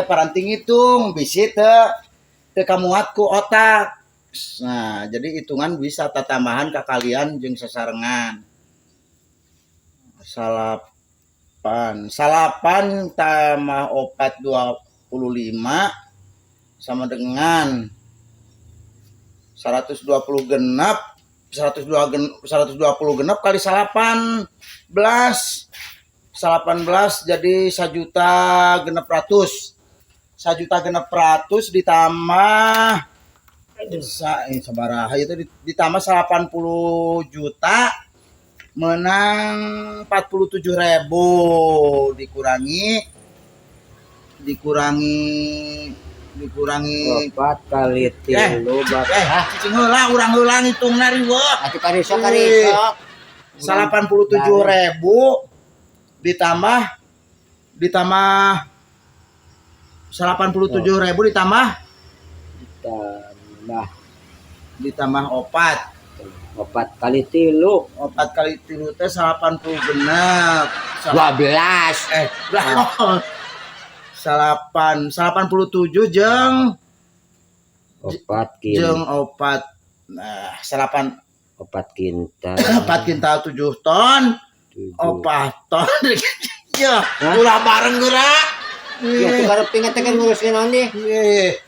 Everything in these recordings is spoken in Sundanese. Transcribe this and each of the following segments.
teh paranti ngitung bisi teu teu kamuat ku otak. Nah, jadi hitungan bisa tatambahan kakalian jeung sasarengan. Salapan salapan tambah opat 25 sama dengan 120 genap, 102 120 genap kali 18, 18 jadi 1.600.000, 1.600.000 ditambah sabaraha itu, ditambah 80 juta menang 47 ribu, dikurangi dikurangi dikurangi 4 kali 3 bak. Eh, cicing heula, urang heula ngitungna, riweuh. Atuh kari sok, kari sok. 87 ribu ditambah ditambah 87 ribu ditambah Tambah ditambah opat. 4 kali 3. 4 kali 3 teh 80 genep. 12. Eh, lah, salapan 87 jeung 4 kin jeung opat, nah, salapan 4 kintal. 4 kintal 7 ton. 7. 4 ton ya. Hah? Ulah bareng gerak. Ya tuh karep ingat kan nguruskeun naon deh. Eh,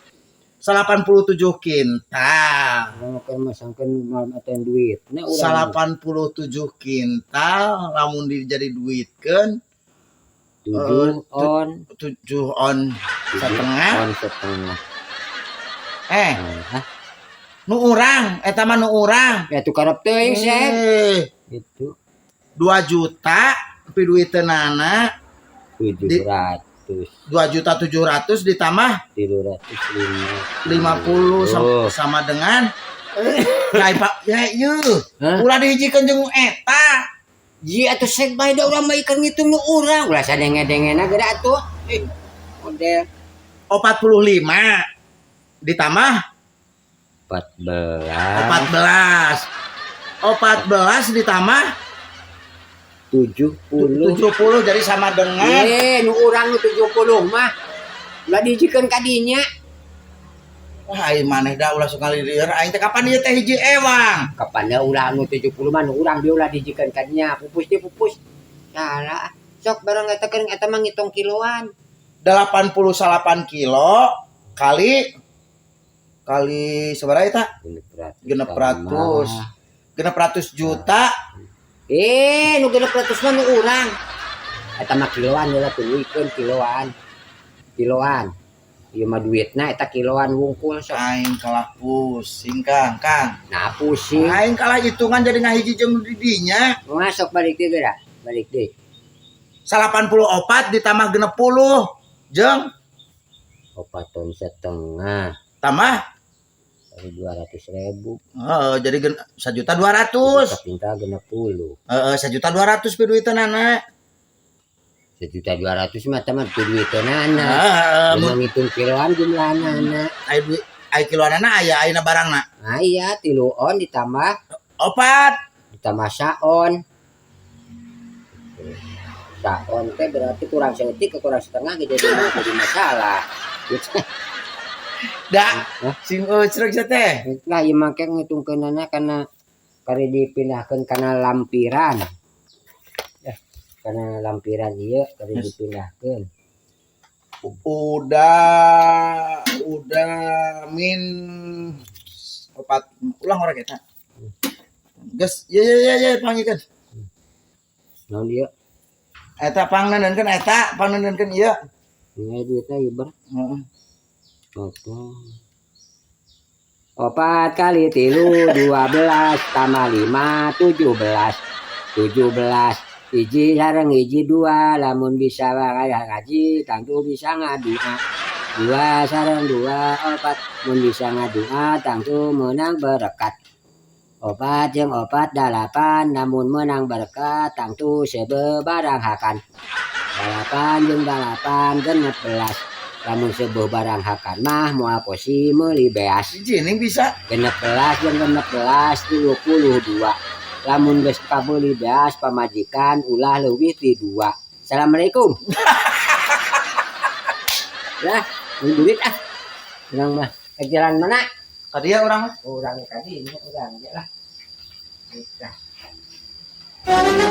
87 kintal. Urang kan masangkeun mal atuan duit. Nah, urang 87 kintal lamun dijadi duitkeun 7 eh, on 7 on setengah. On setengah. Eh, Hah? Nu urang eta mah, nu urang. Ya tuh karep teuing sek. Eh, Itu 2 juta piduiteunana 700. 2 juta 700 ditambah 350. 50 sama dengan ya Pak ya ieu. Hah? Ulah dihijikeun jeung eta. Ji atuh sek bae da urang mah ikan ngitung nu urang. Ulah sadenge-dengena geura atuh. Eh, model 45 ditambah 14. 14, 14 ditambah 70. 70, jadi sama dengan Eh, nu urang nu 70 mah. Ulah dihijikeun ka dinya. Wah, aing maneh da ulah sok ngalieur aing teh, kapan ieu teh hiji ewang. Kapan da urang nu 70 mah, nu urang dia ulah dihijikeun ka dinya. Pupus dia pupus. Salah. Sok barang eta keur eta mah ngitung kiloan. 88 kilo kali kali sabaraha eta? 600. 600. 600 juta. Eh, nu 600 mah nu urang. Eta mah kiloan heula, tuluikeun kiloan. Kiloan. Ieu mah duitna eta kiloan wungkul sok. Aing kalah pusing, Kang, Kang. Nah, pusing. Aing kalah hitungan jadi ngahiji jeung di dinya. Masuk balik deui geura. Balik deui. 84 ditambah 60 jeung 4 ton setengah tambah kali 200 ribu. Heeh, jadi 1.200.000. Kintal 60. Heeh, 1.200.000 piduiteunana. 1.200.000 mah teman piduiteunana. Heeh, Mun ngitung kiloan jumlahna. Aya duit, aya kiloanana, aya ayeuna barangna. Nah iya, 3 on ditambah Opat. Ditambah saon. Saon teh berarti kurang seetik ke kurang setengah gitu, jadi masalah. Gitu. Da, Hah? Sing eucreuk teh. Lah, ieu mah ke ngitungkeunana kana kari dipindahkeun kana lampiran. Eh, kana lampiran ieu kari dipindahkeun. Udah min opat ulang orang kita. Geus, ya ya ya ya, panggilkeun. Naon ieu? Eta pangneundeunkeun, eta pangneundeunkeun ieu. Ini duitnya ieu ber. Heeh. Oke. 4 kali 3 12 tambah 5 17. 17. 1 sareng 1 2, lamun bisa ngaji tangtu bisa ngadua. 2 sareng 2 4, mun bisa ngadua tangtu menang berkat. 4 jeung 4 8, lamun menang berkat tangtu seubeuh barang hakan. 8 jeung 8 16, lamun seubeuh barang hakan mah moal posi meuli beas. Hiji ini bisa. 16 jeung 16 32, lamun geus kabeuli beas pamajikan ulah leuwih ti 2. Assalamualaikum. Lah, ini duit ah. Urang mah. Ke jalan mana? Ka dieu urang mah. Urang tadi ini urang aja lah. Lah.